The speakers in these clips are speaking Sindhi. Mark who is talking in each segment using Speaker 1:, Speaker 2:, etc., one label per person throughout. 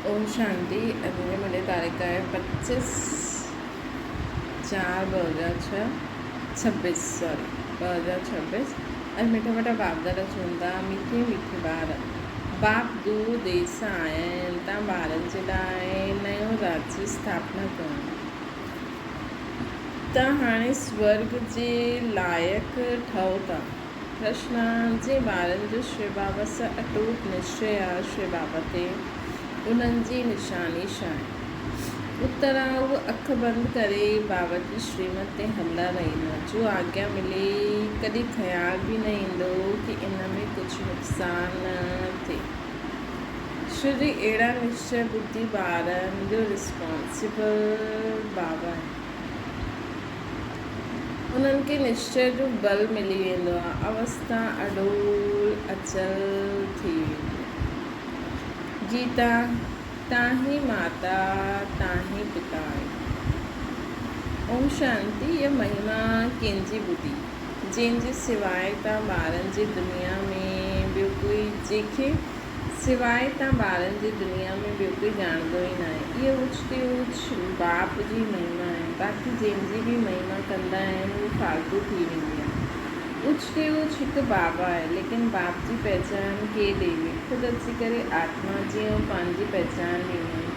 Speaker 1: اوم شانتي اڄ جي منهنجي تاريخ آهي 25/4/2006 ڇبيس سوري 2026 اڄ مٺا مٺا باپدادا چون ٿا مٺي مٺي ٻار باپ دور ديس سان آيا آهن تان ٻارن جي لاء نيو راجيه اسٿاپنا ڪرڻ ته هاڻي سورگ جي لائق ٺهو ٿا. پرشن، جي ٻارن جو شو بابا سان اٽوٽ نشچي آ شو بابا تي انهن جي نشاني ڇا آهي؟ اتر، اهو اک بند ڪري بابا جي شريمت تي هلندا رهندا، جو آگيا ملي ڪڏهن خيال به نه ايندو ڪي ان ۾ ڪجهه نقصان نه ٿئي. شو جي اهڙا نشچي ٻڌي ٻارن جو رسپانسبل بابا آهي. انهن کي نشچي جو بل ملي ويندو آهي. اوستا اڏول اچل ٿي ويندي آهي. گيتا، تان هي ماتا، تان هي پتا آهيو. اوم شانتي اها مهما ڪنهن جي ٻڌي، جنهن جي سواء تان ٻارن جي دنيا ۾ ٻيو ڪوئي جنهن کي سواء تان ٻارن جي دنيا ۾ ٻيو ڪوئي ڄاڻندو ئي ناهي. اهو اوچ تي اوچ باپ جي مهما آهي. باقي جنهن جي به مهما ڪندا آهن اهو فالتو ٿي ويندي آهي. اوچ تي اوچ هڪ بابا آهي ليڪن باپ جي پهچان ڪير ڏيوي؟ خود اچي ڪري آتما جي ۽ پنهنجي پهچان ڏيندا آهن.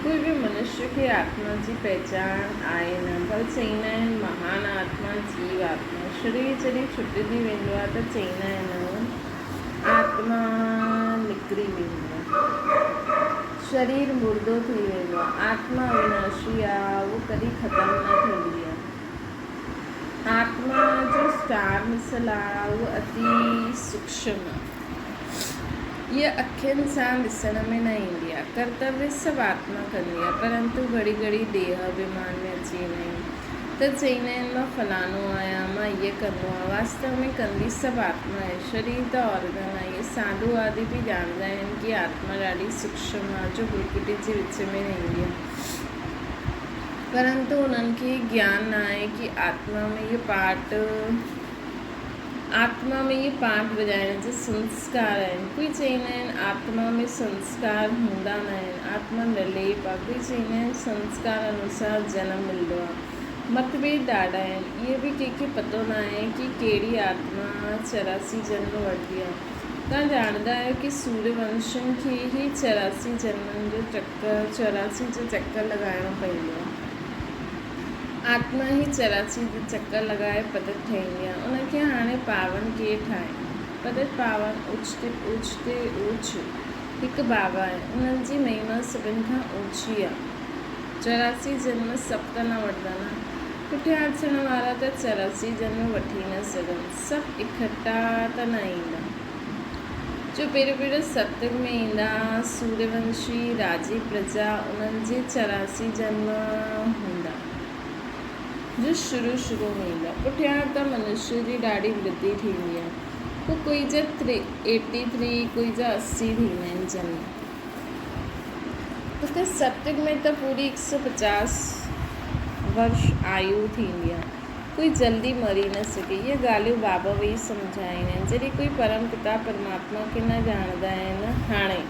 Speaker 1: ڪوئي به منشيه کي آتما جي پهچان آهي نه. ڀل چئيندا آهن مهان آتما، جيو آتما. شرير جڏهن ڇٽجي ويندو آهي ته چئيندا آهن. آتما نڪري ويندي آهي. شرير مردو ٿي ويندو آهي. آتما اويناشي آهي، اهو ڪڏهن ختم نه ٿيندي آهي. آتما جو اسٽار مثل آهي، اهو اتي سوڪشم آهي. اها اکين سان ڏسڻ ۾ نه ايندي آهي. ڪرتويه سڀ آتما ڪندي آهي، پرنتو گهڙي گهڙي ديهه اڀيمان ۾ اچي ويندا آهيون. ته چئيندا آهن مان فلاڻو آهيان، مان هيء ڪندو آهيان. واستو ۾ ڪندي سڀ آتما آهي. شرير ته آرگن آهي. اهي ساڌو آدي به ڄاڻندا آهن ڪي آتما ڏاڍي سوڪشم آهي جو ڀرڪٽي جي وچ ۾ رهندي آهي. پرنتو انهن کي گيان نه آهي ڪي آتما ۾ اهي پارٽ آتما ۾ اهي پارٽ وڄائڻ جا سنسڪار آهن. ڪوئي چئيندا آهن آتما ۾ سنسڪار هوندا نه آهن، آتما نرليپ آهي. ڪوئي چئيندا آهن سنسڪار انوسار جنم ملندو آهي. متڀيد ڏاڍا آهن. اهي به ڪنهن کي پتو نه آهي ڪي ڪهڙي آتما 84 جنم وٺندي آهي. توهان ڄاڻندا آهيو ڪي سوريه ونشين کي ئي 84 جنمن جو چڪر، 84 جو چڪر لڳائڻو پوندو آهي. آتما ئي 84 جو چڪر لڳائي پتت ٺهندي آهي. ان کي هاڻي پاون ڪير ٺاهي؟ پتت پاون اوچ تي اوچ تي اوچ هڪ بابا آهي. انهن جي مهما سڀن کان اوچي آهي. 84 جنم سڀ ته نه وٺندا نه. پٺيان اچڻ وارا ته 84 جنم وٺي نه سگهن. سڀ اڪٺا ته نه ايندا. جو پهريون پهريون ستيگ ۾ ايندا، سوريونشي راجي پرجا انهن جي 84 جنم هوندا، جو شروع شروع ۾ ايندا. پٺيان ته منشيه جي ڏاڍي ورڌي ٿيندي آهي. پوء ڪوئي جا ايٽي ٿري، ڪوئي جا 80 ٿيندا آهن جنم. هتي ستيگ ۾ ته پوري هڪ سو پچاس ورش آيو ٿيندي آهي. ڪوئي جلدي مري نه سگهي. اهي ڳالهيون بابا ويهي سمجهائيندا آهن. جڏهن ڪوئي پرم پتا پرماتما کي نه ڄاڻندا آهن. هاڻي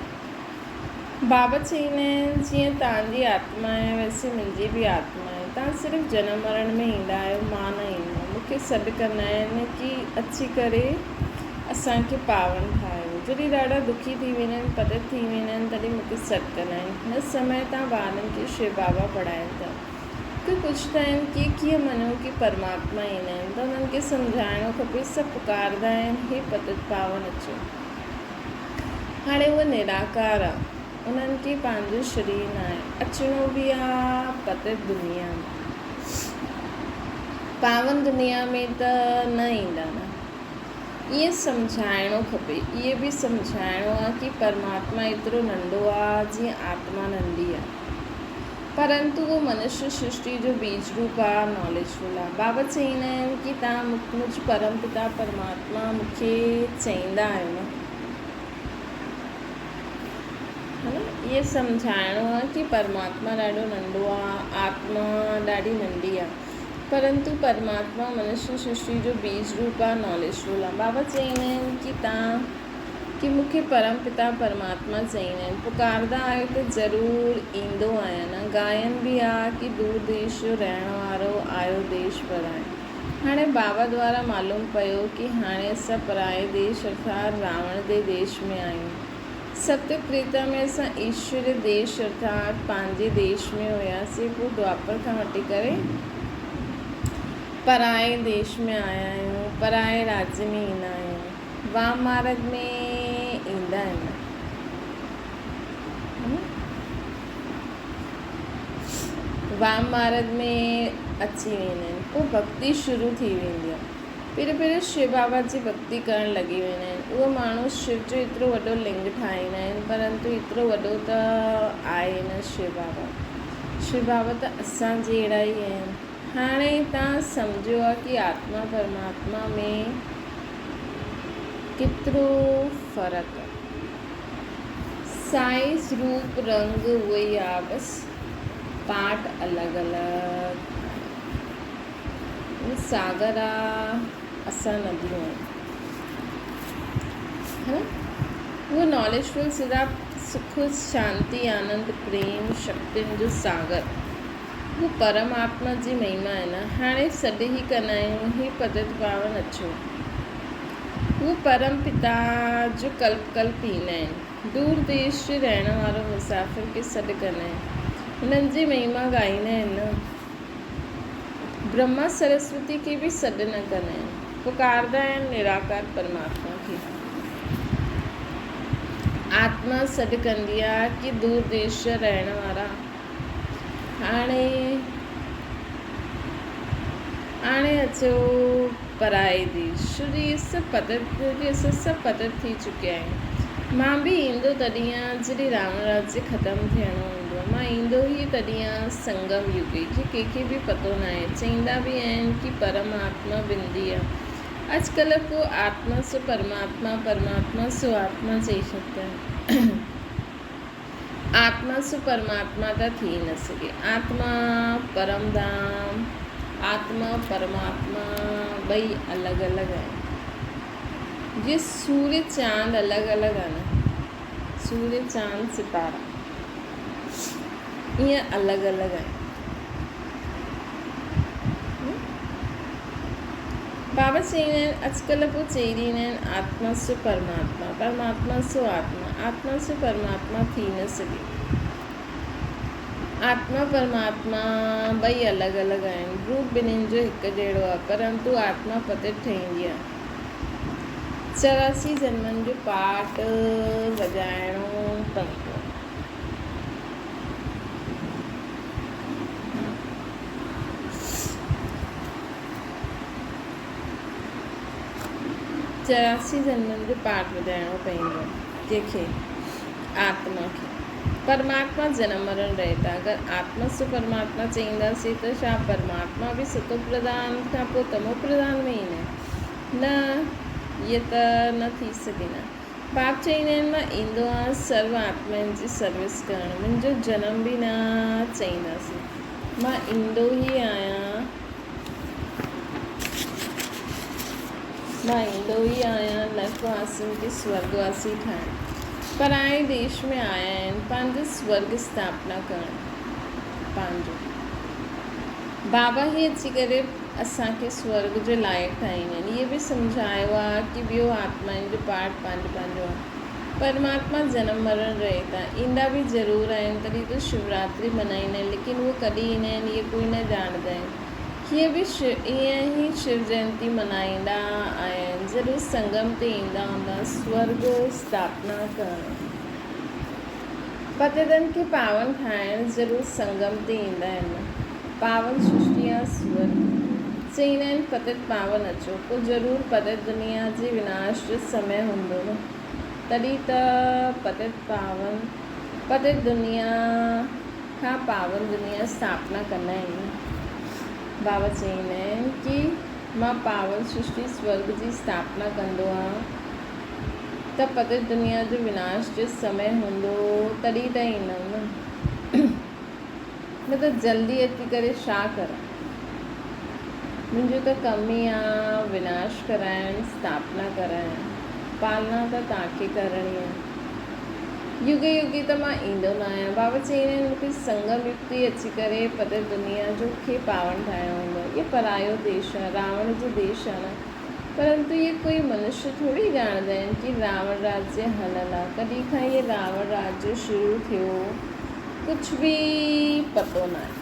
Speaker 1: بابا چئيندا آهن جيئن توهان جي آتما آهي ويسي منهنجي به آتما آهي. توهان صرف جنم مرڻ ۾ ايندا آهيو مان نه ايندو آهيان. مون کي سڏ ڪندا آهن ڪي اچي ڪري اسان کي پاون ٺاهيو. جڏهن ڏاڍا دکي ٿي ويندا آهن پتت ٿي ويندا آهن تڏهن مون کي سڏ ڪندا آهن. هن سمي توهان ٻارن کي شو بابا پڙهائين ٿا. ڪي پڇندا آهن ڪي ڪيئن مڃون ڪي پرماتما ايندا آهن ته انهن کي سمجهائڻو کپي سڀ پڪارندا آهن هي پتت پاون اچو هاڻي اهي نراڪار آ انهن کي پنهنجو شرير ناهي اچڻو به آ پتت دنيا ۾ پاون دنيا ۾ ته نه ايندا نه ائين سمجهائڻو کپي اهي به سمجهائڻو آ ڪي پرماتما ايترو ننڍو آ جيئن آتما ننڍي آ. پرنتو اهو منشيه سرشٽي جو بيج روپ آ، ناليج فل آ. بابا چئيندا آهن ڪي توهان مجھ پرم پتا پرماتما مون کي چئيندا آهيو نه؟ ها نه؟ اهي سمجهائڻو آ ڪي پرماتما ڏاڍو ننڍو آ، آتما ڏاڍي ننڍي آ. پرنتو پرماتما منشيه سرشٽي جو بيج روپ آ، ناليج فل آ. بابا چئيندا آهن ڪي توهان. ڪي مون کي پرم پتا پرماتما چئيندا آهن. پڪاردا آهيو ته ضرور ايندو آهيان نه. ڳائن به ها ڪي دور ديش جو رهڻ وارو آيو ديش پرائي. هاڻي بابا دوارا معلوم پيو ڪي هاڻي اسان پرائي ديش ارٿات راوڻ جي ديش ۾ آهيون. ستيگ تريتا ۾ اسان ايشوري ديش ارٿات پنهنجي ديش ۾ هياسين پوء دوآپر کان وٺي ڪري پرائي ديش ۾ آيا آهيون، پرائي راجيه ۾ ايندا آهيون. وام مارگ ۾ ايندا آهن. وام مارگ ۾ اچي ويندا آهن. پوء ڀڳتي شروع ٿي ويندي آهي. پهريون پهريون شو بابا جي ڀڳتي ڪرڻ لڳي ويندا آهن. اهي ماڻهو شو جو ايترو وڏو لنگ ٺاهيندا آهن، پرنتو ايترو وڏو ته آهي نه شو بابا. شو بابا ته اسان جهڙا ئي آهن. هاڻي توهان سمجهيو آ ڪي آتما پرماتما ۾ ڪيترو فرق آ. سائيز روپ رنگ اهو ئي آ بس پارٽ الڳ الڳ آهن. هو ساگر آ اسان نديون آهيون. ها نه اهو ناليج فل سدا سک شانتي آنند پريم شڪتين جو ساگر. هو پرم آتما جي مهما آهي نه. هاڻي سڏ ئي ڪندا آهيون، هي پتت پاون اچو. هو پرم پتا جو ڪلپ ڪلپ ايندا آهن. دور ديش جي رهڻ وارو مسافر کي سڏ ڪندا آهن. هنن جي مهما ڳائيندا آهن نه. برهما سرسوتي کي به سڏ نه ڪندا آهن. پڪاردا آهن نراڪار پرماتما کي. آتما سڏ ڪندي آهي ڪي دور ديش جا رهڻ وارا. هاڻي هاڻي اچو پرائي ديش ڇو جو اهي سڀ پتت ڇو جو اسان سڀ پتت ٿي چڪيا آهيون مان به ايندو تڏهن آ جڏهن راوڻ راجيه ختم ٿيڻو هوندو مان ايندو ئي تڏهن آ سنگم يگي جي ڪنهن کي به پتو ناهي چئيندا به آهن ڪي پرم آتما بندي آ اڄڪلهه ڪو آتما سو پرماتما پرماتما سو آتما چئي ڇڏتا آهن. آتما سو پرماتما ته ٿي نه سگهي. آتما پرم ڌام، آتما پرماتما ٻئي الڳ الڳ آهن. جيئن سورج چاند الڳ الڳ آهن، سورج چاند ستارا ائين الڳ الڳ آهن. بابا چئيندا آهن، اڄڪلهه پوء چئي ڏيندا آهن آتما سو پرماتما، پرماتما سو آتما، آتما سو پرماتما ٿي نه سگهي. آتما پرماتما ٻئي الڳ الڳ آهن، روپ ٻنهين جو هڪ جهڙو آهي، پرنتو آتما پتت ٺهيندي آهي. 84 جنمن جو پاٺ وڄائڻو پوندو آهي. 84 جنمن جو پاٺ ٻڌائڻو پوندو ڪنهن کي؟ آتما کي. پرماتما جنم مرڻ رهت آ. اگر آتما سو پرماتما چئينداسين ته ڇا پرماتما به ستو پرڌان کان پوء تمو پرڌان ۾ ايندا؟ نه، هيء ته نه ٿي سگهي نه. باپ چئيندا آهن مان ايندو آهيان سرو آتمائن جي سروس ڪرڻ، منهنجو جنم به نه چئينداسين. مان ايندو ئي آهيان. مان ايندو ئي آهيان نرڪ واسين کي سورڳ واسي ٺاهڻ. پرائي ديش ۾ آيا آهن پنهنجو سورڳ اسٿاپنا ڪرڻ. پنهنجو. بابا ئي اچي ڪري اسان کي سورڳ جي لائق ٺاهيندا آهن. اهي به سمجهايو آهي ڪي ٻيو آتمائن جو پارٽ پنهنجو پنهنجو آهي. پرماتما جنم مرڻ رهت آهي. ايندا به ضرور آهن تڏهن ته شوراتري منائيندا آهن ليڪن اهي ڪڏهن ايندا آهن اهي ڪوئي نه ڄاڻندا آهن. هيء به ائين ئي شو جينتي منائيندا آهن. ضرور سنگم تي ايندا هوندا سورڳ اسٿاپنا ڪرڻ. پتيتن کي پاون ٺاهڻ ضرور سنگم تي ايندا آهن. پاون سرشٽي يا سورڳ. چئيندا آهن پتيت پاون اچو. پوء ضرور پتيت دنيا جي وناش جو سمي هوندو نه. تڏهن ته پتيت پاون پتيت دنيا کان پاون دنيا اسٿاپنا ڪندا آهن. بابا چئيندا آهن ڪي مان پاون سرشٽي سورڳ جي اسٿاپنا ڪندو آهيان ته پتيت دنيا جو وناش جو سمي هوندو تڏهن ته ايندم نه. نه ته جلدي اچي ڪري ڇا ڪران. منهنجو ته ڪم ئي آ وناش ڪرائڻ اسٿاپنا ڪرائڻ. پالنا ته توهان کي ڪرڻي آهي. يگي يگي ته مان ايندو نه آهيان. بابا چئيندا آهن مون کي سنگم يگ تي اچي ڪري پتي دنيا جو کي پاون ٺاهڻو هوندو آهي. اهو پرايو ديش آهي، راوڻ جو ديش آهي نه. پرنتو اهي ڪوئي منشيه ٿوري ڄاڻندا آهن ڪي راوڻ راجيه هليل آهي. ڪڏهن کان اهي راوڻ راجيه شروع ٿيو ڪجهه به پتو ناهي.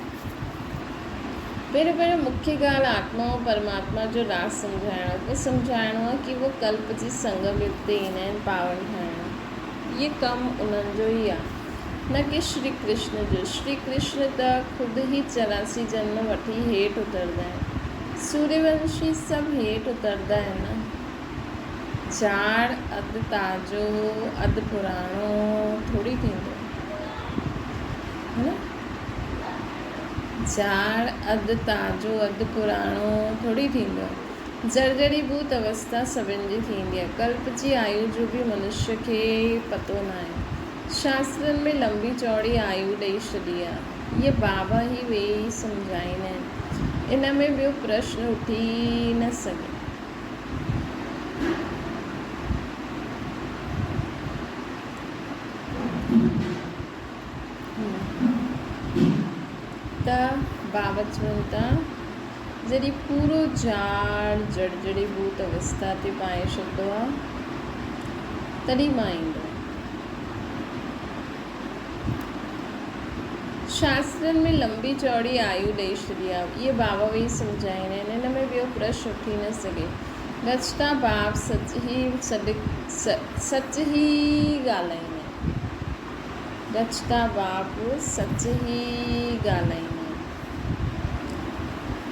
Speaker 1: پهريون پهريون مکيه ڳالهه آتما ۽ پرماتما جو راز سمجهائڻ آهي. اهو سمجهائڻو آهي ڪي اهو ڪلپ جي سنگم يگ تي ايندا آهن پاون ٺاهڻ. اهي ڪم انهن جو ئي آهي نه ڪي شري ڪرشن جو. شري ڪرشن ته خود ئي 84 جنم وٺي هيٺ اترندا آهن. سوريونشي سڀ هيٺ اترندا آهن نه. جھاڙ اڌ تازو اڌ پراڻو ٿوري ٿيندو هي نه. جھاڙ اڌ تازو اڌ پراڻو ٿوري ٿيندو آهي. جرجري ڀوت اوستا سڀن جي ٿيندي آهي. ڪلپ جي آيو جو به منشيه کي پتو ناهي. شاسترن ۾ لنبي چوڙي آيو ڏئي ڇڏي آهي. اهي بابا ئي ويهي سمجهائيندا آهن. ان ۾ ٻيو پرشن اٿي ئي نه سگهي. ته بابا چون ٿا جڏهن پورو جھاڙ جڙجڙي ڀوت اوستا تي پائي ڇڏندو آ تڏهن مان ايندو آهيان. شاسترن ۾ لنبي چوڙي آيو ڏئي ڇڏي آ. اهي بابا ويهي سمجهائيندا آهن. ان ۾ ٻيو پرش اٿي نه سگهي. رچتا باب سچ ئي سڏ سچ ئي ڳالهائيندا آهن. رچتا باب سچ ئي ڳالهائيندا آهن.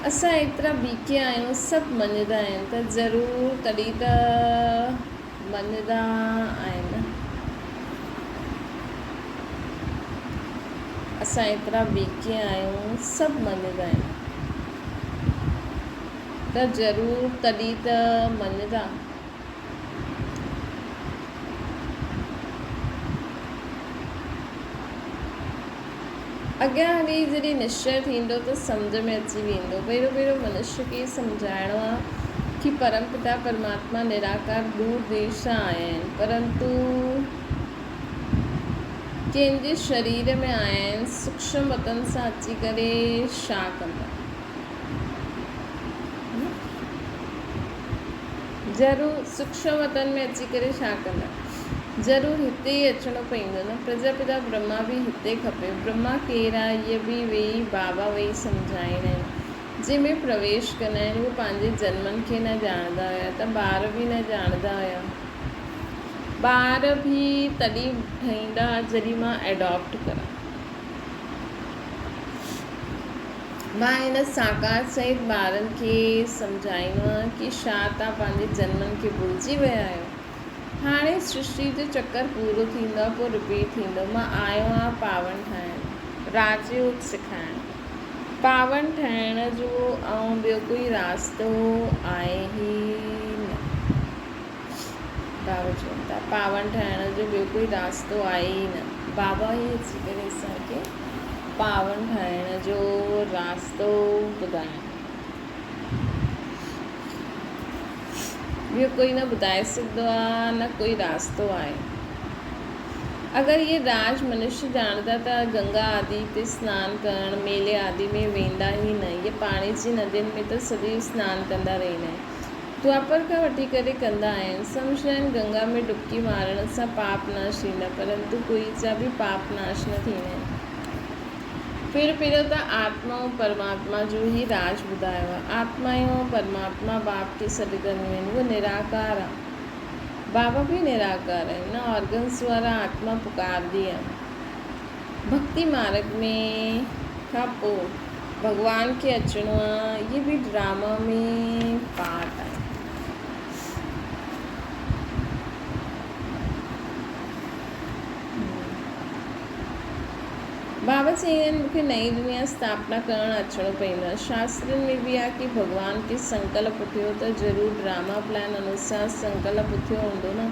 Speaker 1: اسان ايترا بيڪيا آهيون سڀ مڃدا آهن ته ضرور تڏهن ته مڃدا آهن. اسان ايترا بيڪيا آهيون سڀ مڃدا آهن ته ضرور تڏهن ته مڃدا. اڳيان هلي جڏهن نشچي ٿيندو ته سمجهه ۾ اچي ويندو. پهريون پهريون منشيه کي سمجهائڻو آهي ڪي پرم پتا پرماتما نراڪار دور ديش سان آيا آهن پرنتو ڪنهن جي شرير ۾ آيا آهن سوڪشم وطن سان اچي ڪري ڇا ڪندا؟ ضرور سوڪشم وطن ۾ اچي ڪري ڇا ڪندا؟ ضرور هتي ئي اچڻو پئيندو نه. پرجاپتا برهما به هتي کپي. برهما ڪير آ؟ اهي به ويهي بابا ويهي سمجهائيندا آهن. جنهن ۾ پرويش ڪندا آهن اهي پنهنجي جنمن کي نه ڄاڻندا هيا ته ٻار به نه ڄاڻندا هيا. ٻار به تڏهن ٺهيندا جڏهن مان ايڊاپٽ ڪران. مان هن ساڪار سهت ٻارن کي سمجهائيندو آهيان ڪي ڇا توهان پنهنجي جنمن کي ڀلجي ويا آهيو؟ هاڻي سرشٽي جو چڪر پورو ٿيندو آهي پوء رپيٽ ٿيندو. مان آيو آهيان پاون ٺاهڻ، راج يوگ سکائڻ. پاون ٺاهڻ جو ۽ ٻيو ڪوئي راستو آهي ئي نه. بابا چون ٿا پاون ٺاهڻ جو ٻيو ڪوئي راستو آهي ئي نه. بابا ئي اچي ڪري اسان کي پاون ٺاهڻ جو راستو ٻڌايائين. ٻيو ڪوئي نه ٻڌائي سگهندو آهي نه ڪوئي راستو آهي. اگر اهي راز منشي ڄاڻندا ته گنگا آدي تي سنان ڪرڻ، ميلي آدي ۾ ويندا ئي نه. اهي پاڻي جي ندين ۾ ته سديو سنان ڪندا رهندا آهن. دوآپر کان وٺي ڪري ڪندا آهن. سمجهندا آهن گنگا ۾ ڊبڪي مارڻ سان پاپ ناش ٿيندا، پرنتو ڪوئي جا به پاپ ناش نه ٿيندا آهن. پهريون پهريون ته آتما ۽ پرماتما جو ئي راز ٻڌايو آهي. آتمائون ۽ پرماتما باپ کي سڏ ڪنديون آهن. اهو نراڪار آهي. بابا به نراڪار آهي. نه آرگنس وارا آتما پڪارندي آهي. ڀڳتي مارڳ ۾ کان پوء ڀڳوان کي اچڻو آ اهي به ڊراما ۾ پارٽ آهي. بابا چئي آهن مون کي نئين دنيا اسٿاپنا ڪرڻ اچڻو پئيندو آ. شاسترن ۾ به آ ڪي ڀڳوان کي سنڪلپ اٿيو ته ضرور ڊراما پلان انوسار سنڪلپ اٿيو هوندو نه.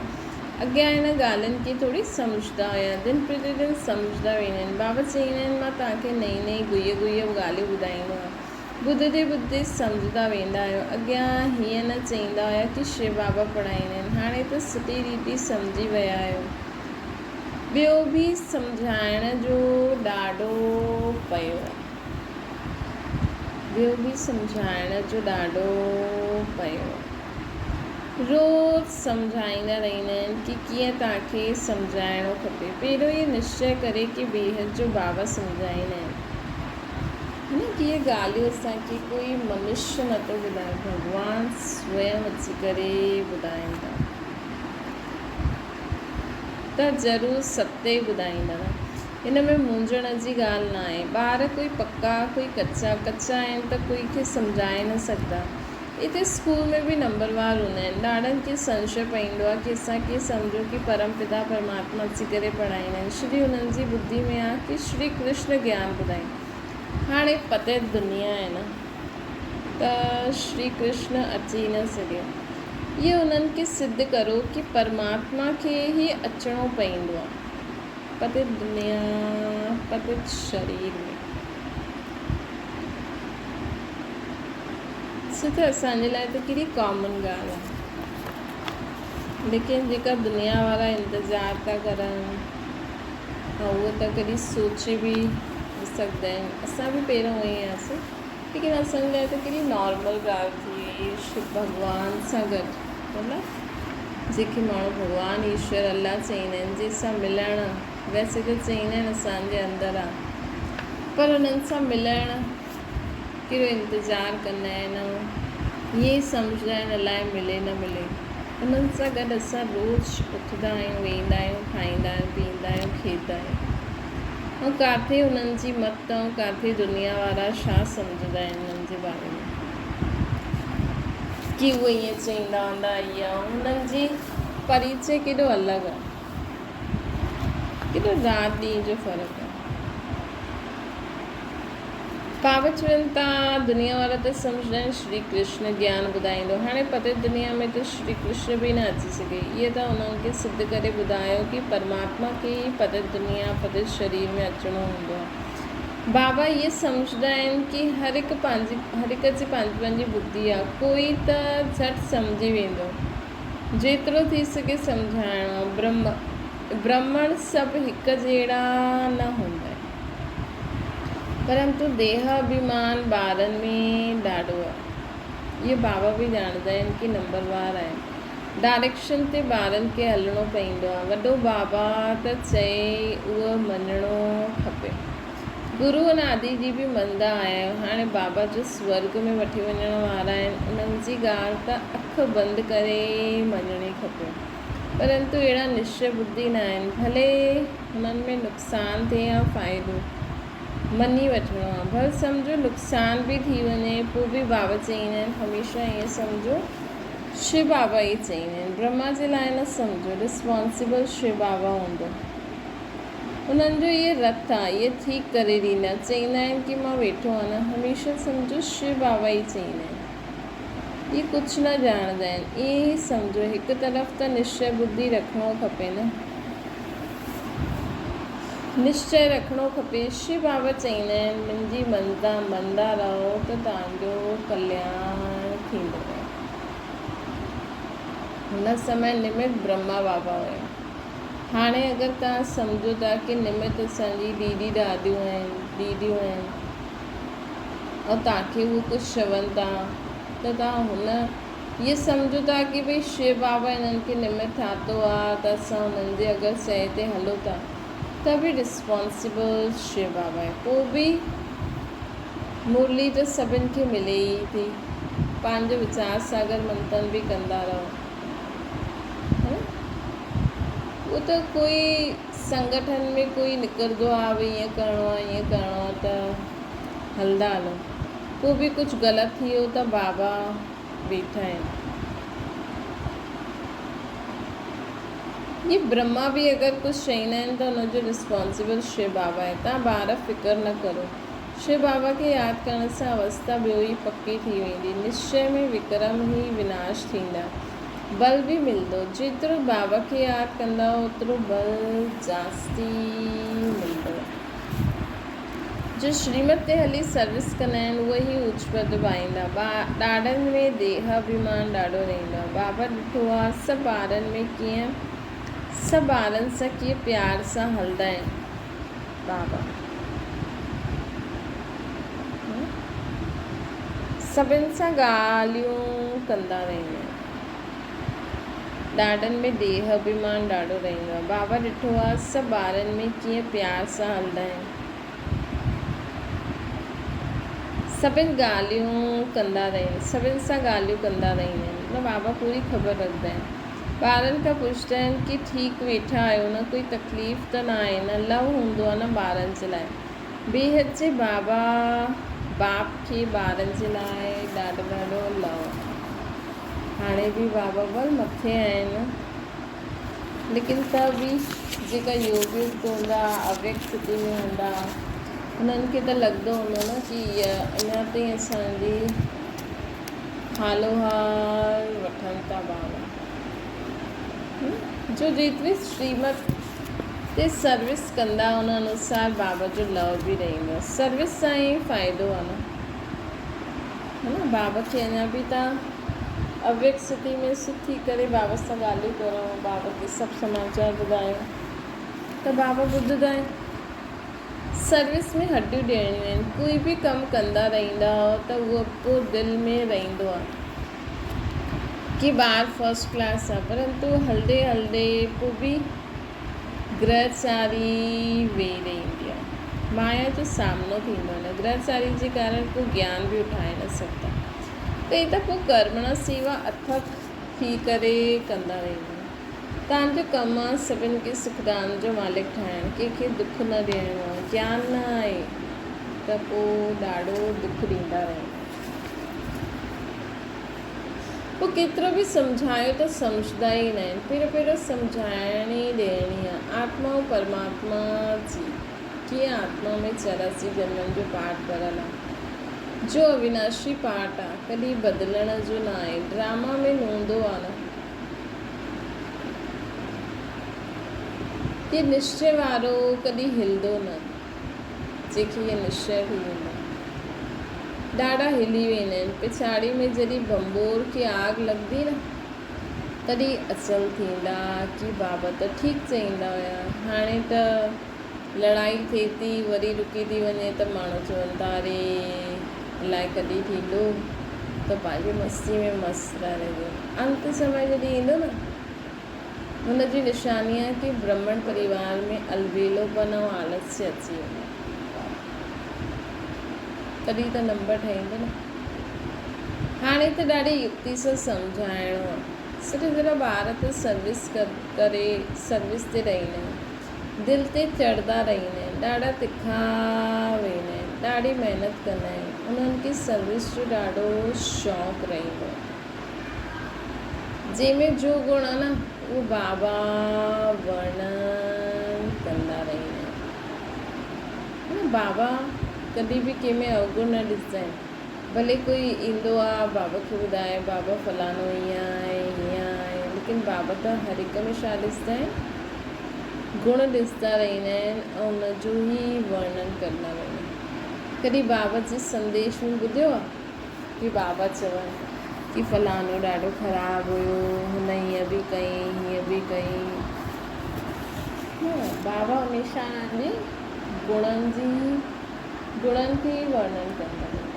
Speaker 1: اڳيان هن ڳالهين کي ٿوري سمجهندا هيا. دن پرتي دن سمجهندا ويندا آهن. بابا چئيندا آهن مان توهان کي نئين نئين گهيء گهيء ڳالهيون ٻڌائيندو آهيان. ٻڌندي ٻڌندي سمجهندا ويندا آهيو. اڳيان هيئن نه چئيندا هيا ڪي شو بابا پڙهائيندا آهن. هاڻي ته سٺي ريتي سمجهي ويا آهيو. ٻيو به سمجهائڻ جو ڏاڍو پيو آهي. ٻيو به سمجهائڻ جو ڏاڍو پيو آهي. روز سمجهائيندا رهندا آهن ڪي ڪيئن توهان کي سمجهائڻو کپي. پهريون اهي نشچي ڪري ڪي بيحد جو بابا سمجهائيندا آهن. هن ڪي اهي ڳالهيون اسان کي ڪوئي منشيه نه ٿو ٻڌائي ڀڳوان سويم اچي ڪري ٻڌائين ٿا ته ضرور ستي ٻڌائيندا نه. هن ۾ مونجهڻ جي ڳالهه نه آهي. ٻار ڪوئي پڪا ڪوئي ڪچا، ڪچا آهن ته ڪوئي کي سمجهائي نه سگهندا. اتي اسڪول ۾ به نمبروار هوندا آهن. ڏاڍن کي سنشي پئيندو آهي ڪي اسان ڪيئن سمجهون ڪي پرم پتا پرماتما اچي ڪري پڙهائيندا آهن. شري انهن جي ٻڌي ۾ آهي ڪي شري ڪرشن گيان ٻڌائين. هاڻي پتيت دنيا آهي نه ته شري ڪرشن اچي نه سگهيو. اهو انهن کي سڌ ڪرو ڪي پرماتما کي ئي اچڻو پئيندو آهي. پتيت دنيا پتيت شرير ۾. سو ته اسان جي لاء ته ڪهڙي ڪامن ڳالهه آهي ليڪن جيڪا دنيا وارا انتظار ٿا ڪرن ۽ اهو ته ڪڏهن سوچي به نه سگهندا آهن اسان به پهريون ائين هئاسين ليڪن اسان جي لاء ته ڪهڙي نارمل ڳالهه ٿي وئي شو ڀڳوان سان گڏ مطلب جيڪي ماڻهو ڀڳوان ايشور الله چئيندا آهن جنهن سان ملڻ ويسي ته چئيندا آهن اسان جي اندر آهي پر انهن سان ملڻ ڪهڙو انتظار ڪندا آهن ۽ ائين ئي سمجهندا آهن الائي ملي نه ملي. انهن سان گڏ اسان روز اٿندا آهيون، ويهندا آهيون، کائيندا آهيون، پيئندا آهيون، کيڏندا آهيون ۽ ڪاٿي انهن جي مت ۽ ڪاٿي دنيا وارا ڇا سمجهندا آهن انهن جي باري ۾ ڪي اهي ائين چئيندا هوندا يا انهن جي پريچي ڪيڏو الڳ آهي. ڪيڏو رات ڏينهن جو فرق آهي. پاپ چون ٿا دنيا وارا ته سمجهندا آهن شري ڪرشن گيان ٻڌائيندو هاڻي پتيت دنيا ۾ ته شري ڪرشن به نه اچي سگهي اهي ته انهن کي سڌ ڪري ٻڌايو ڪي پرماتما کي ئي پتيت دنيا پتيت شرير ۾ اچڻو هوندو آهي بابا اهي سمجهندا آهن ڪي هر هڪ پنهنجي هر هڪ جي پنهنجي پنهنجي ٻڌي آهي ڪوئي ته جهٽ سمجهي ويندو جيترو ٿي سگهي سمجهائڻو آهي برهم برهمڻ سڀ هڪ جهڙا نه هوندا آهن. پرنتو ديهه اڀيمان ٻارن ۾ ڏاڍو آهي. اهو بابا به ڄاڻندا آهن ڪي نمبروار آهن. ڊائريڪشن تي ٻارن کي هلڻو پئيندو آهي. وڏو بابا ته چئي اهو مڃڻو کپي. گرو انادي جي به مڃندا آيا آهيو. هاڻي بابا جو سورڳ ۾ وٺي وڃڻ وارا آهن. انهن جي ڳالهه ته اک بند ڪري مڃڻي کپي. پرنتو اهڙا نشچي ٻڌي نه آهن. ڀلي هنن ۾ نقصان ٿئي يا فائدو، مڃي وٺڻو آهي. ڀل سمجهو نقصان به ٿي وڃي، پوء به بابا چئيندا آهن، هميشه ائين سمجهو، شو بابا ئي چئيندا آهن. برهما جي لاء نه سمجهو، رسپانسبل شو بابا هوندو. انهن جو اهي رٿ آهي، اهي ٺيڪ ڪري ڏيندا. چئيندا آهن ڪي مان ويٺو آهيان. هميشه سمجهو شو بابا ئي چئيندا آهن. اهي ڪجهه نه ڄاڻندا آهن. ائين ئي سمجهو، هڪ طرف ته نشچي ٻڌي رکڻو کپي نه. نشچي رکڻو کپي. شو بابا چئيندا آهن، منهنجي مندا مندا رهو ته توهان جو ڪلياڻ ٿيندو. هن سمي نمت برهما بابا هيا. هاڻي اگر توهان سمجهو ٿا ڪي نمت اسان جي ڏيڏي ڏاڏيون آهن، ڏيڏيون آهن. ۽ توهان کي هو ڪجهه چون ٿا ته توهان هن اهي سمجهو ٿا ڪي ڀئي شو بابا هنن کي نمت ٺاتو آ ته اسان هنن جي اگر چئي تي هلو ٿا ته به رسپانسبل شو بابا آهي پوء به مرلي ته سڀن کي ملي ئي ٿي پنهنجو ويچار ساگر منٿن به ڪندا رهو ها نه اهو ته ڪوئي سنگٺن ۾ ڪوئي نڪرندو آ ڀئي ائين ڪرڻو آ ائين ڪرڻو آ ته هلندا هلو پوء به ڪجهه غلط ٿي ويو ته بابا ويٺا آهن. هي برهما به اگر ڪجهه چئيندا آهن ته ان جو رسپانسبل شو بابا آهي. توهان ٻار فڪر نه ڪرو. شو بابا کي ياد ڪرڻ سان اوستا ٻيو ئي پڪي ٿي ويندي. نشچي ۾ وڪرم ئي وناش ٿيندا. بل به ملندو. جيترو بابا کي ياد ڪندا اوترو بل جاستي ملندو. جو شريمت تي هلي سروس ڪندا آهن اهي ئي اوچ پد پائيندا. ڏاڏن ۾ ديهه اڀيمان ڏاڍو رهندو آهي. بابا ڏٺو آهي سڀ ٻارن ۾ ڪيئن سڀ ٻارن سان ڪيئن پيار سان هلندا آهن. بابا سڀن سان ڳالهيون ڪندا رهندا آهن. ڏاڏن ۾ ديهه اڀيمان ڏاڍو رهندو آهي. بابا ڏٺو آهي سڀ ٻارن ۾ ڪيئن پيار سان هلندا آهن. سڀن ڳالهيون ڪندا رهن سڀن سان ڳالهيون ڪندا رهندا آهن مطلب بابا پوري خبر رکندا آهن. ٻارن کان پڇندا آهن ڪي ٺيڪ ويٺا آهيو نه ڪوئي تڪليف ته نه آهي نه لو هوندو آهي نه ٻارن جي لاء. بيحد جي بابا باپ کي ٻارن جي لاء ڏاڍو ڏاڍو لو آهي. هاڻي به بابا ڀل مٿي آهن ليڪن ته به جيڪا يوگ يڪت هوندا اويڪت ستي ۾ هوندا انهن کي ته لڳندو هوندو نه ڪي اڃا تائين اسان جي حالو حال وٺن ٿا بابا جو جيتري شريمت تي سروس ڪندا ان انوسار بابا جو لو به رهندو سروس سان ئي فائدو آ نه ها نه بابا کي اڃا به تان اويڪ ستي ۾ سٿي ڪري بابا سان ڳالهيون ڪرو بابا کي سڀ سماچار ٻڌايو ته بابا ٻڌندا آهن سروس ۾ هڏيون ڏيڻيون آهن ڪوئي به ڪم ڪندا رهندا ته اهو پوء دل ۾ رهندو آ ڪي ٻار فرسٽ ڪلاس آ پرنتو هلندي هلندي پوء به گرهچاري ويهي رهندي آ. مايا جو سامنو ٿيندو نه. گرهچاري جي ڪارڻ ڪو گيان به اٺائي نه سگهندا. ڪئي ته پوء ڪرمڻا سيوا اٿڪ ٿي ڪري ڪندا رهندا. تان جو ڪم آ سڀن کي سکدان جو مالڪ ٺاهڻ، ڪنهن کي دک نه ڏيڻو آ. گيان نه آهي ته پوء ڏاڍو دک ڏيندا رهندا. پوء ڪيترو به سمجهايو ته سمجهندا ئي ناهن. پهريون پهريون سمجهائڻ ئي ڏيڻي آ. آتما ۽ پرماتما جي ڪيئن آتما ۾ 84 جنمن جو پاٺ ڀريل آ. جو اويناشي پاٺ آ. ڪڏهن بدلڻ جو ناهي. ڊراما ۾ هوندو آ نه. ڪي نشچي وارو ڪڏهن هلندو نه. جنهن کي اهي نشچي ٿي ويندو آهي. ڏاڍا هلي ويندا آهن. پڇاڙي ۾ جڏهن ڀنڀور کي آگ لڳندي نه، تڏهن اچل ٿيندا ڪي بابا ته ٺيڪ چئيندا هيا، هاڻي ته لڙائي ٿئي ٿي، وري رڪي ٿي وڃي ته ماڻهو چون ٿا اري الائي ڪڏهن ٿيندو ته پنهنجي مستي ۾ مست ٿا رهجون. انت سمي جڏهن ايندو نه، هن جي نشاني آهي ڪي برهمڻ پريوار ۾ البيلوپن ۽ آلسيه اچي ويندو آهي. تڏهن ته نمبر ٺهيندو نه. هاڻي ته ڏاڍي يڪتي سان سمجهائڻو آهي. سٺي طرح ٻار ته سروس ڪري سروس تي رهندا آهن. دل تي چڙهندا رهندا آهن. ڏاڍا تکا ويندا آهن. ڏاڍي محنت ڪندا آهن. انهن کي سروس جو ڏاڍو شوق رهندو آهي. جنهن ۾ جو گڻ آ نه اهو بابا ورڻن ڪندا رهندا آهن. نه بابا ڪڏهن به ڪنهن ۾ اوگڻ نه ڏسندا آهن. ڀلي ڪوئي ايندو آ بابا کي ٻڌائي بابا فلاڻو ائين آهي هيئن آهي ليڪن بابا ته هر هڪ ۾ ڇا ڏسندا آهن گڻ ڏسندا رهندا آهن ۽ ان جو ئي ورڻن ڪندا رهندا آهن. ڪڏهن بابا جي سنديش ۾ ٻڌيو آ؟ ڪي بابا چون ڪي فلاڻو ڏاڍو خراب هيو هن هيئن به ڪئي هيئن به ڪئي نه بابا هميشه انهن جي گڻن جي گڻن کي ئي ورڻن ڪندا آهن.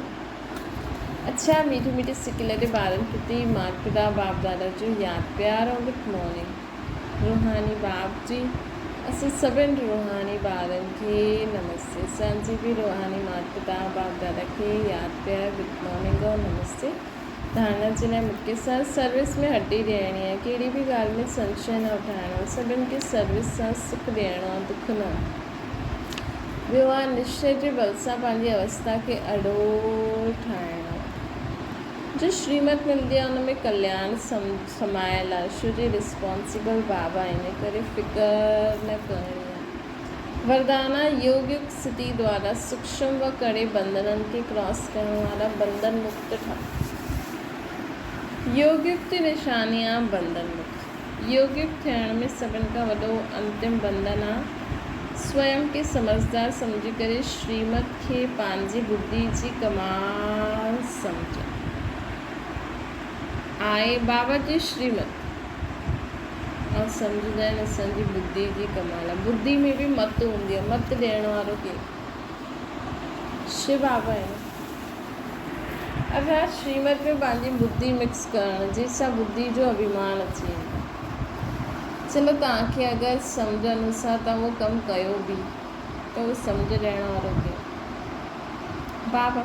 Speaker 1: اڇا ميٺي ميٺي سڪيلڌي ٻارن پرتي مات پتا باپ دادا جو ياد پيار ۽ گڊ مارننگ. روحاني باپ جي اسان سڀن روحاني ٻارن کي نمستي اسان جي به روحاني مات پتا باپ دادا کي ياد پيار گڊ مارننگ اور نمستي ڌارڻا جي لاء مکي سان سروس ۾ هڏي ڏيڻي آهي ڪهڙي به ڳالهه ۾ سنشي نه اٺائڻو آهي سڀن کي سروس سان سک ڏيڻو آهي دک نه ٻيو آهي نشچي جي بل سان پنهنجي اوستا کي اڏول ٺاهڻو آهي. جو شريمت ملندي آهي ان ۾ ڪلياڻ سمايل آهي شو جي رسپانسبل بابا ان ڪري فڪر نه ڪرڻي آهي. وردانا يوگ يڪت ستي دوارا سوڪشم و ڪڙي بنڌنن کي ڪراس ڪرڻ وارا بنڌن مڪت ٺاهه. يوگ يڪت جي نشاني آهي بنڌن مڪت. يوگ يڪت ٿيڻ ۾ سڀن کان وڏو انتم بنڌن آهي سويم کي سمجهدار سمجهي ڪري شريمت کي پنهنجي ٻڌي جي ڪمال سمجهه آهي. بابا جي شريمت ۽ سمجهندا آهن اسان جي ٻڌي جي ڪمال آهي. ٻڌي ۾ به مت هوندي آهي. مت ڏيڻ وارو ڪير؟ شو بابا آهي نه. اڇا شريمت ۾ پنهنجي ٻڌي مڪس ڪرڻ جنهن سان ٻڌي جو اڀيمان اچي ويندو آهي. چلو توهان کي اگر سمجهه انوسار توهان اهو ڪم ڪيو به ته اهو سمجهه ڏيڻ وارو ڪير؟ بابا.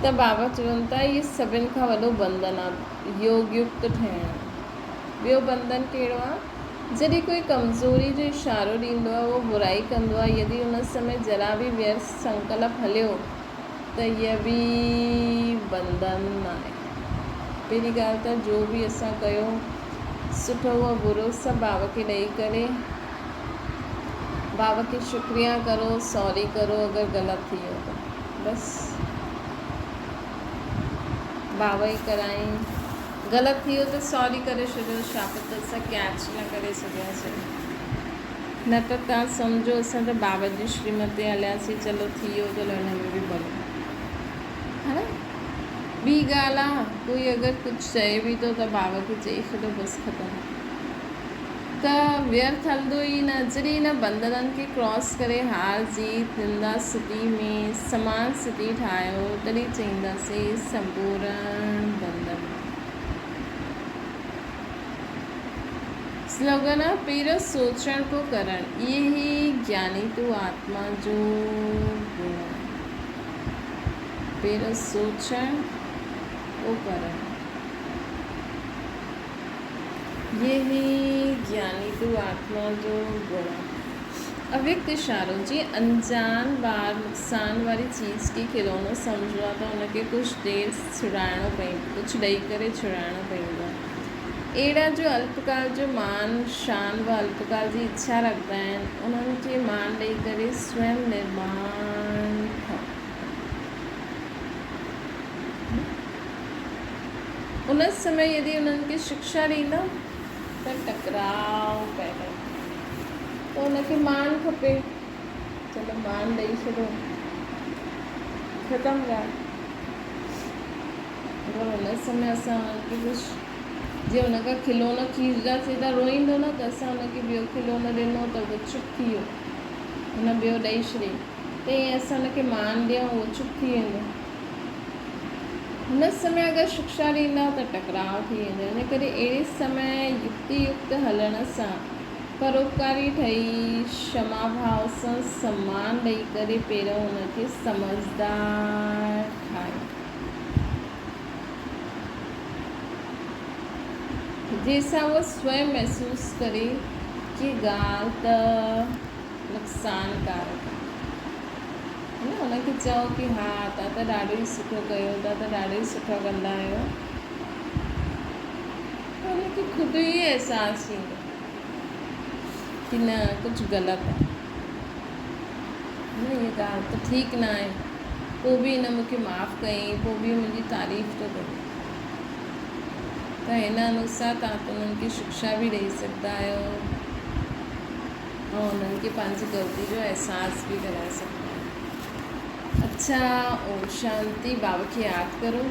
Speaker 1: ته بابا چون ٿا اهي سڀن کان وڏو بنڌن آهي يوگ يڪت ٺهڻ. ٻيو بنڌن ڪهڙو آهي؟ جڏهن ڪوئي ڪمزوري جو اشارو ڏيندو آهي، اهو برائي ڪندو آهي، يدي ان سمي ذرا به ويرث سنڪلپ هليو ته هيء به بنڌن آهي. پهرين ڳالهه ته جو به اسان ڪيو، سٺو و برو، سڀ بابا کي ڏئي ڪري بابا کي شڪريا ڪرو، سوري ڪرو اگر غلط ٿي ويو ته بس بابا ئي ڪرائين. غلط ٿي ويو ته سوري ڪري ڇڏيو شاپت اسان ڪيچ نه ڪري سگهياسين نه ته توهان سمجهو اسان ته بابا جي شريمت تي هلياسين چلو ٿي ويو ته ان ۾ به ڀلو ها نه ٻي ڳالهه آ ڪوئي اگر ڪجهه چئي به ٿو ته بابا کي چئي ڇڏيو بس ختم ته ويرٿ هلندو ئي نه جڏهن ان بندرن کي ڪراس ڪري هار جيت نندا ستي ۾ سمان ستي ٺاهيو تڏهن چئينداسين سمپورڻ بندن. سلوگن آ پهريون سوچڻ پوء ڪرڻ اهي ئي گياني تون آتما جو گڻ آهي پهريون سوچڻ پوء ڪرڻ. يھ ھي گياني تو آتما جو گڻ اويڪت اشارو، جيئن انجان ٻار نقصان واري چيز کي کلونو سمجهندو آ ته ان کي ڪجهه دير ڇڙائڻو پئيندو، ڪجهه ڏئي ڪري ڇڙائڻو پئيندو آ. اهڙا جو الپڪال جو مان، شان و الپڪال جي اڇا رکندا آهن، انهن کي مان ڏئي ڪري سويم نرماڻ ٿئو. ان سمي يدي انهن کي شڪشا ڏيندا ته ٽڪراء پيدا ٿيندو ته ان کي مان کپي چلو مان ڏئي ڇڏو ختم ڳالهه اگر ان سمي اسان انهن کي ڪجهه جي ان کان کلونا کيسجاسي ته روئيندو نه ته اسان ان کي ٻيو کلونو ڏنو ته اهو چپ ٿي ويو هن ٻيو ڏئي ڇڏي ته ائين اسان ان کي مان ڏيون اهو چپ ٿي ويندو هن سمي اگر شڪشا ڏيندا ته ٽڪراء ٿي ويندو، ان ڪري اهڙي سمي يڪتي يڪت هلڻ سان پروپڪاري ٺهي شما ڀاء سان سمان ڏئي ڪري پهريون ان کي سمجهدار ٺاهيو. جنهن سان هو سوئم محسوس ڪري ڪي ڳالهه ته نقصانڪارڪ آهي. نه ان کي چئو ڪي ها توهان ته ڏاڍو ئي سٺو ڪيو توهان ته ڏاڍو ئي سٺو ڪندا آهيو ته ان کي خود ئي احساس ٿيندو ڪي نه ڪجهه غلط آهي نه هيء ڳالهه ته ٺيڪ نه آهي پوء به هن مون کي معاف ڪيائين پوء به منهنجي تعريف ٿو ڪري ته هن انوسار توهان ته انهن کي شڪشا به ڏئي سگهندا آهيو ۽ انهن کي پنهنجي غلطي جو احساس به ڪرائي سگهندا آهيو. اڇا اوم شانتي بابا کي ياد ڪرو.